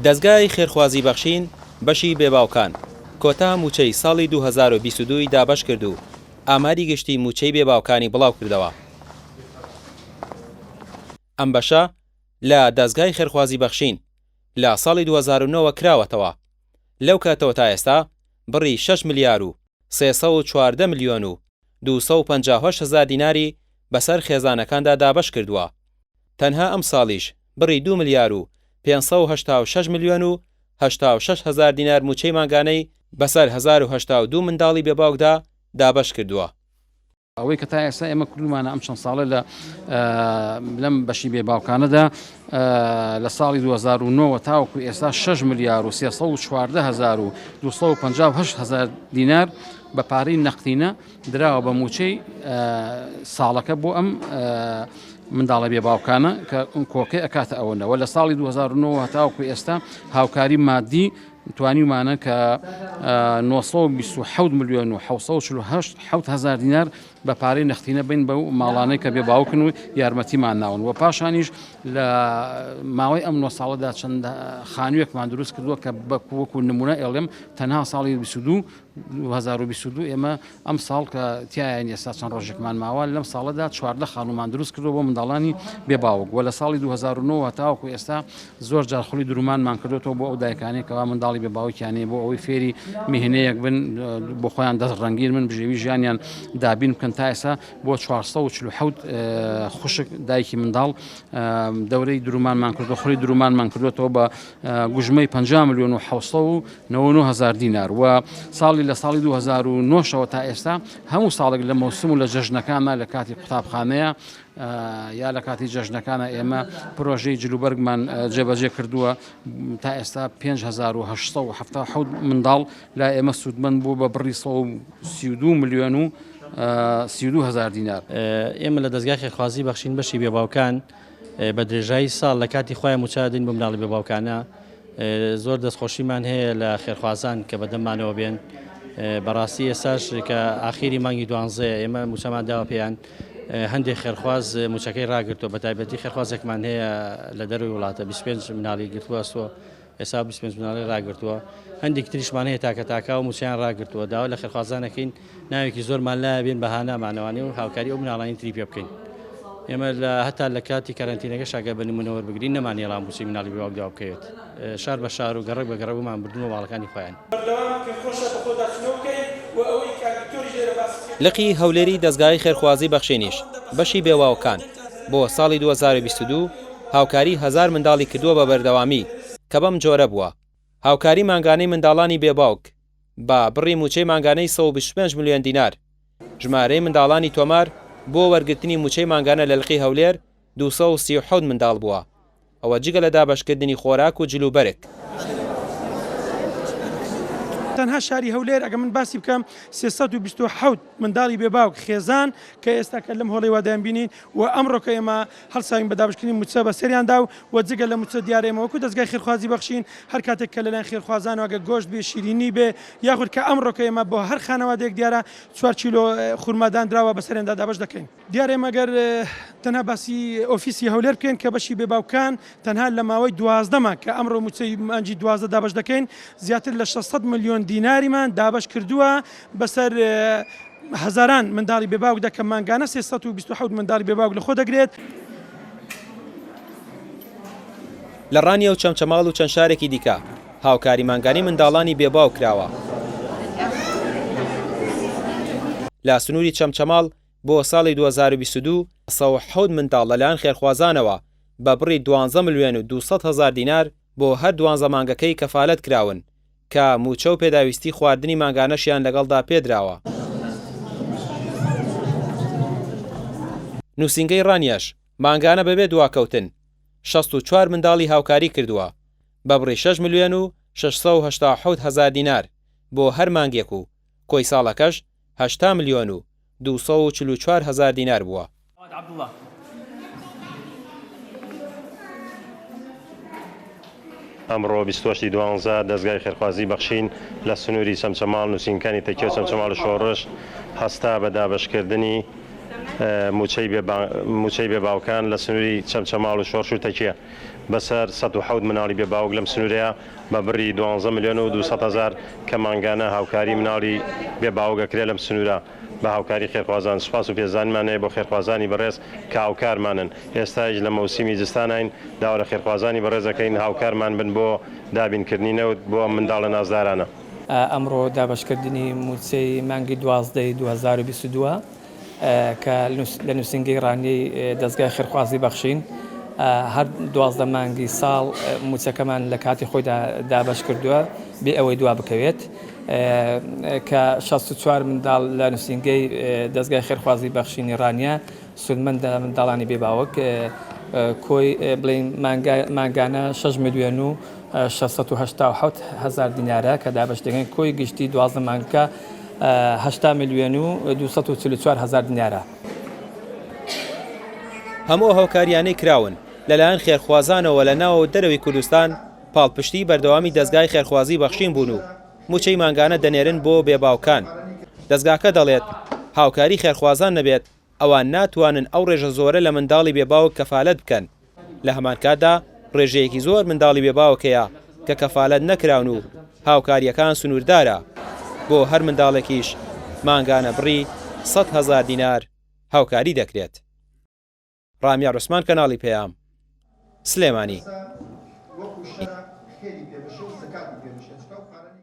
دەزگای خێرخوازی بەخشین بەشی بێباوکان کۆتا مووچەی ساڵی 2022 ی دابەشکرد و ئاماری گشتی مووچەی بێباوکانی بڵاوکردەوە. ئەم بەشە لە دەزگای خێرخوازی بەخشین لە ساڵی 2009 ەوە کراوەتەوە، لەو کاتەوە تا ئێستا بڕی شەش ملیار و 314 ملیۆن و 258 هەزار دیناری بەسەر خێزانەکاندا دابەشکردووە. تەنها ئەمساڵیش بڕی دوو ملیار و 586 ملیۆن و 86 هەزار دینار مووچەی مانگانەی بەسەر 1082 منداڵی بێباوکدا دابەشکردووە. ئەوەی کە تا ئێستا ئێمە کردومانە ئەم چەند ساڵە لە لەم بەشی بێ باوکانەدا لە ساڵی 2009 تاوەکو ئێستا 6 ملیار و 314 هزار و 258 هزار دینار بە پارەی نەختینە دراوە بە موچەی ساڵەکە بۆ ئەم منداڵە بێ باوکانە کە کۆکەی ئەکاتە ئەوەنەوە لە ساڵی 2009 هەتاوەکو ئێستا هاوکاری مادی توانیومانە کە 927 ملیۆن و 748 حەوت هەزار دینار بە پارەی نەختینە بین بەو ماڵانەی کە بێ باوکن و یارمەتیمان ناون و پاشانیش لە ماوەی ئەم نۆ ساڵەدا چەند خانوویەکمان دروست کردووە کە بە وەکو نمونە ئێڵێم تەنها ساڵی 22 2022 ئێمە ئەم ساڵ کە تیایان ئێستا چەند ڕۆژێکمان ماوە لەم ساڵەدا 14 خانوومان دروست کردووە بۆ منداڵانی بێ باوک و لە ساڵی 2009 هەتاوەکو ئێستا زۆر جار خولی درومانمان کردوێتەوە بۆ ئەو دایکانەی کەوا منداڵی بێ باوکیان هەیە بۆ ئەوەی فێری میهنەیەک بن بۆ خۆیان دەست ڕەنگین من بژێوی ژیانیان دابین بکەن تا ئێستا بۆ 447 خوشک دایکی منداڵ دەورەی درومانمان کردو خولی درومانمان کردوێتەوە بە گوژمەی 50 میلیۆن و 999 هزار دینار و ساڵی لە ساڵی 2009ەوە تا ئێستا هەموو ساڵێک لە مەوسم و لە جەژنەکانە لە کاتی قوتابخانەیە یا لە کاتی جەژنەکانە ئێمە پرۆژەی جلوبەرگمان جێبەجێ کردووە تا ئێستا 5877 منداڵ لا ئێمە سوودمەند بوو بە بڕی 132 ملیۆن و 32 هزار دینار. ئێمە لە دەزگای خێرخوازی بەخشین بەشی بێباوکان بە درێژایی ساڵ لە کاتی خۆیان مووچە دەدەین بۆ مناڵی بێباوکانە. زۆر دەستخۆشیمان هەیە لە خێرخوازان کە بەدەممانەوە بێن. بەڕاستی ئێستاش کە ئاخیری مانگی دوانزەیە ئێمە مووچەمان داوە پێیان. هەندێک خێرخواز مووچەکەی ڕاگرتووە، بەتایبەتی خێرخوازێکمان هەیە لە دەرەوەی وڵاتە 25 مناڵی گرتووە ئەستۆ، ئێستا 25 مناڵی ڕاگرتووە، هەندێک تریشمان هەیە تاکە تاکە و مووچەیان ڕاگرتووە، داوا لە خێرخوازان ئەکەین ناوێکی زۆرمان لایە بێن بە هانامانەوانێ و هاوکاری ئەو مناڵانی تری پێ بکەین. ئێمە لە هەتا لە کاتی کەرەنتینەکەش ئەگەر بە نموونە وەربگرین نەمانهێڵا مووچەی مناڵی بێ باوک دوا بکەوێت، شار بە شار و گەڕەک بە گەڕەک بۆمان بردوون بۆ ماڵەکانی خۆیان. بەردەوام پێم خۆشە بەخۆداچوونەوە بکەین و ئەوەی کاک دکتۆریش لێرە باسی کرد. لقی هەولێری دەزگای خێرخوازی بەخشینیش بەشی بێواوکان بۆ ساڵی 2022 هاوکاری هەزار منداڵی کردووە بە بەردەوامی کە بەم جۆرە بووە، هاوکاری مانگانەی منداڵانی بێ باوک بە بڕی مووچەی مانگانەی 125 ملیۆن دینار، ژمارەی منداڵانی تۆمار بۆ وەرگرتنی مووچەی مانگانە لە لقی هەولێر 237 منداڵ بووە. ئەوە جگە لە دابەشکردنی خۆراک و جلوبەرگ. تەنها شاری هەولێر ئەگەر من باسی بکەم 327 منداڵی بێ باوک خێزان کە ئێستا کە لەم هۆڵەی وا دەیانبینین و ئەمڕۆ کە ئێمە هەڵساوین بە دابەشکردنی مووچە بە سەریاندا و و جگە لە مووچە دیارە ئێمە وەکو دەزگای خێرخوازی بەخشین هەر کاتێک کە لەلایەن خێرخوازانەوە گەر گۆشت بێ شیرینی بێ یاخود کە ئەمڕۆ کە ئێمە بۆ هەر خانەوادەیەک دیارە چوار کیلۆ خورما دانراوە بەسەریاندا دابەش دەکەین. دیارە ئێمە گەر تەنها باسی ئۆفیسی هەولێر بکەین کە بەشی بێباوکان تەنها لە ماوەی 12 مانگ کە ئەمڕۆ مووچەی مانگی 12 دابەش دەکەین زیاتر لە 600 ملیۆن دیناریمان دابەش کردووە بەسەر هەزاران منداڵی بێباوکدا کە مانگانە 327 منداڵی بێباوک لەخۆ دەگرێت. لە ڕانیە و چەمچەماڵ و چەند شارێکی دیکە هاوکاری مانگانەی منداڵانی بێباوک کراوە. لە سنووری چەمچەماڵ بۆ ساڵی 2022 107 منداڵ لەلایەن خێرخوازانەوە بە بڕی دوانزە ملیۆن و 200 هەزار دینار بۆ هەر دوانزە مانگەکەی کەفالەت کراون کە مووچە و پێداویستی خواردنی مانگانەشیان لەگەڵدا پێدراوە. نووسینگەی ڕانیەش مانگانە بەبێ دواکەوتن 64 منداڵی هاوکاری کردووە بە بڕی شەش ملیۆن و 687 هەزار دینار بۆ هەر مانگێک و کۆی ساڵەکەش 80 ملیۆن و 244 هەزار دینار بووە. ئەمڕۆ 28 ی دوانزە دەزگای خێرخوازی بەخشین لە سنووری چەمچەماڵ نووسینگەکانی تەکیە و چەمچەماڵ و شۆڕش هەستا بە دابەشکردنی. مووچەی بێ باوکان لە سنووری چەمچەماڵ و شۆڕش و تەکیە بەسەر 107 مناڵی بێ باوک لەم سنوورەیە بە بڕی دوانزە ملیۆن و 200 هەزار کە مانگانە هاوکاری مناڵی بێ باوک ئەکرێ لەم سنوورە بە هاوکاری خێرخوازان سوپاس و پێزانینمان هەیە بۆ خێرخوازانی بەڕێز کە هاوکارمانن ئێستایش لە مەوسیمی زستاناین داوا لە خێرخوازانی بەڕێز ئەکەین هاوکارمان بن بۆ دابینکردنی نەوت بۆ ئەم منداڵە نازدارانە. ئەمڕۆ دابەشکردنی مووچەی مانگی دوازدەی 2022 کە لە نووسینگەی ڕانیەی دەزگای خێرخوازی بەخشین هەر 12 مانگی ساڵ مووچەکەمان لە کاتی خۆیدا دابەش کردووە بێ ئەوەی دوا بکەوێت کە 64 منداڵ لە نووسینگەی دەزگای خێرخوازی بەخشینی ڕانیە سوودمەندە منداڵانی بێ باوک کۆی بڵێین مانگانە 6 ملیۆن و 687 هەزار دینارە کە دابەش دەکەن کۆی گشتی 12 مانگەکە 80 ملیۆن و 244 هەزار دینارە. هەموو ئەو هاوکارییانەی کراون لەلایەن خێرخوازانەوە لە ناوەوە و دەرەوەی کوردستان پاڵپشتیی بەردەوامی دەزگای خێرخوازی بەخشین بوون و مووچەی مانگانە دەنێرن بۆ بێباوکان. دەزگاکە دەڵێت، هاوکاری خێرخوازان نەبێت ئەوان ناتوانن ئەو ڕێژە زۆرە لە منداڵی بێ باوک کەفالەت بکەن، لە هەمانکاتدا ڕێژەیەکی زۆر منداڵی بێ باوک هەیە کە کەفالەت نەکراون و هاوکارییەکان سنووردارە، بۆ هەر منداڵێکیش مانگانە بڕی 100,000 دینار هاوکاری دەکرێت. ڕامیار عوسمان کەناڵی پەیام، سلێمانی.